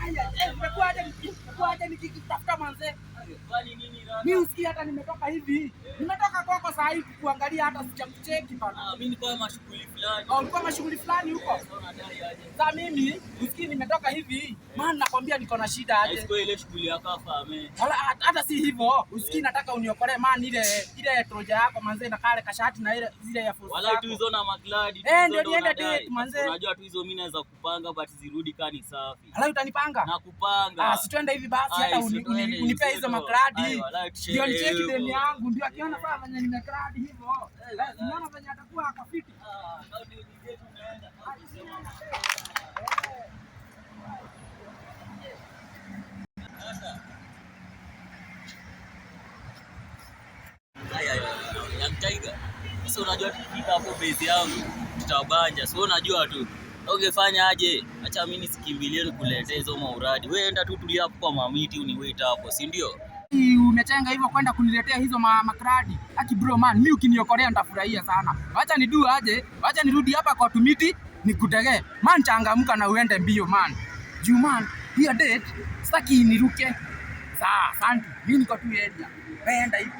Aya, nimekuwa aje nikikutafuta, manze. Kwani nini rada? Mimi usikii hata nimetoka hivi. Nimetoka kwako saa hii kukuangalia, hata sijakucheki, bana. Ah, mimi nilikuwa mashughuli fulani. Oh, ulikuwa mashughuli fulani huko. Sasa unadai aje? Sasa mimi usikii nimetoka hivi. Maana nakwambia niko na shida aje. Haisikuwa ile shughuli yako hapa ame. Wala hata si hivyo. Usikii nataka uniokolee, man, ile troja yako, manze, na kale kashati na ile zile ya force Wala yako. tu hizo na makladi tu Eh, hizo ndio ndo niende unadai. date, manze. Unajua tu hizo mimi naweza kupanga, but zirudi kani safi. Wala utanipanga? Na kupanga. Ah, si twende hivi basi, hata Ai, si twende, unipee hizo si makladi. Ai, wala Ndio tushere nicheki hivyo. demu yangu, ndio akiona saa venye nimekladi hivyo. Eh, Eh, unaona venye atakuwa akafiti. Ah, kama ndio DJ tunaenda. Sasa. Aya, Young Tiger. Sasa unajua tukifika hapo base yangu tutabanja. So unajua tu. Ungefanya aje? Acha mimi nisikimbilie nikuletee hizo mauradi. Wewe enda tu tulia hapo kwa mamiti uniwait hapo, si ndio? Umechenga hivyo kwenda kuniletea hizo makradi. Aki bro, man, mimi ukiniokolea nitafurahia sana. Wacha nidu aje, wacha nirudi hapa kwa tumiti nikutegee. Man, changamka na uende mbio, man. Juu, man, hiyo date sitaki niruke. Sawa, asante. Mimi niko tu area. Wewe enda hivi.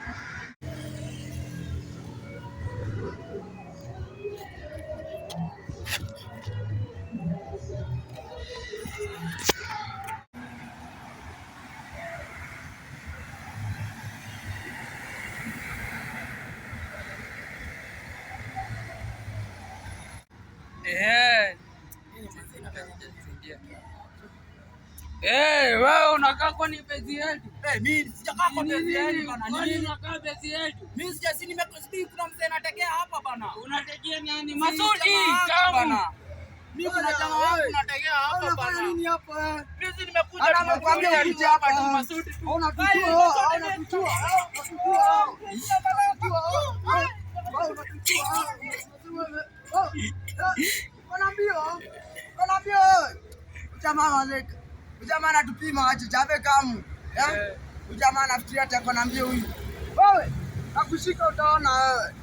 Eh. Eh, wewe unakaa kwani base yetu? Eh, mimi sijakaa kwa base yenu, bana. Kwani Nini? unakaa base yetu? Mimi sija si nimekosbi, kuna mzee anategea hapa, bana. Unategea nani? Si Masudi, jamaa wangu, kamu. bana. Mimi kuna jamaa wangu nategea hapa, bana. Unafanya nini hapa, eh? Mimi si nimekuja Ana tu amekwambia nimekuja tu ukuje hapa hapa. tu Masudi tu. Unatuchua, unatuchua, unatuchua, unatuchua. Kona mbio, kona mbio. Jamaa wale, jamaa anatupima aje jave kamu. Eh? Jamaa anafikiria ati kona mbio huyu. Wewe, nakushika utaona wewe.